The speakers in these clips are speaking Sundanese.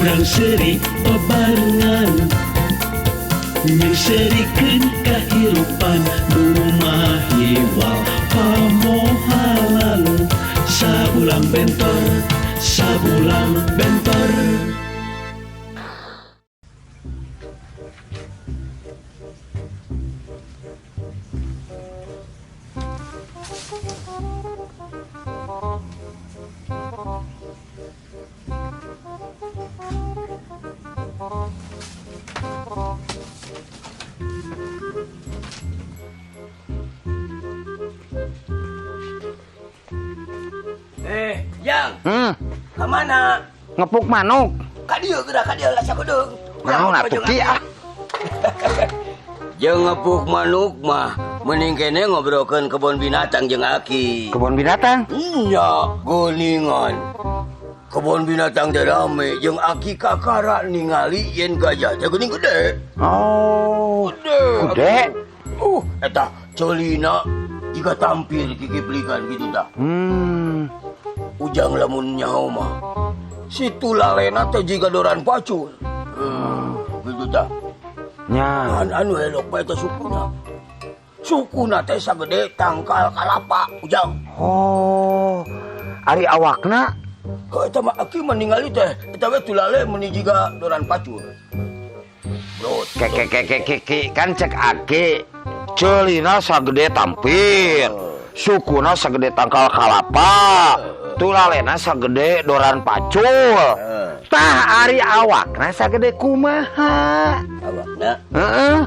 Urang seuri bebarengan, Nyengserikeun kahirupan nu mahiwal pamohalan. Sabulang bentor, sabulang bentor. Eh, Yang, kemana? Ngepuk manuk. Ka dieu geura, ka dieu lah sakudeung. Naon atuh, Ki, ah? Jeung ngepuk manuk mah mending kene ngobrolkeun kebun binatang jeung Aki. Kebun binatang? Nya, geuningan. Kebun binatang teh rame jeung Aki kakara ningali yen gajah teh geuning gede. Oh. Gede. Gede. Eta ceulina jiga tampil kikiplikan gitu tah. Ujang lamun nyaho mah. Si tulalena teh jiga doran pacul. Gitu tah. Nya. Kan anu elok bae teh sukuna. Sukuna teh sagede tangkal kalapa, Ujang. Oh. Ari awakna? Heuh, eta mah Aki mah ningali teh, eta we tulale meuni jiga doran pacul. Bro, Ke ke ke ke ke, ke. Kan cek Aki. Ceulina sagede tampir. Sukuna sagede tangkal kalapa. Tulalena sagede doran pacul. Tah ari awakna sagede kumaha? Awakna? Heeh.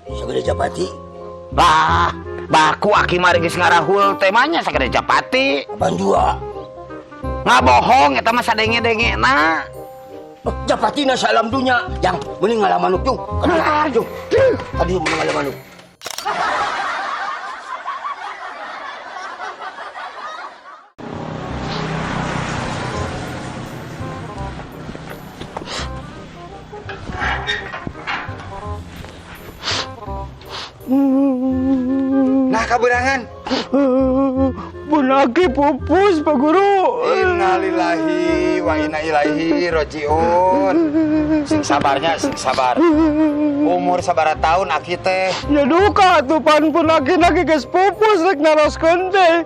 Awak sagede capati. Lah, baku Aki mah geus ngarahul temanya sagede capati. Apaan jua? Ngabohong eta mah sadenge-dengena. Oh, capatina salam dunya. Yang mending ngalah manuk jung. Kadieu, jung. Kadieu mending ngalah manuk. Nah, kaberangan. Pun Aki pupus, Pak Guru. Innalillahi wa inna ilaihi rojiun. Sing sabarnya, sing sabar. Umur sabaraha tahun Aki teh? Ya duka tuh pan pun Aki naki geus pupus rek naroskeun teh.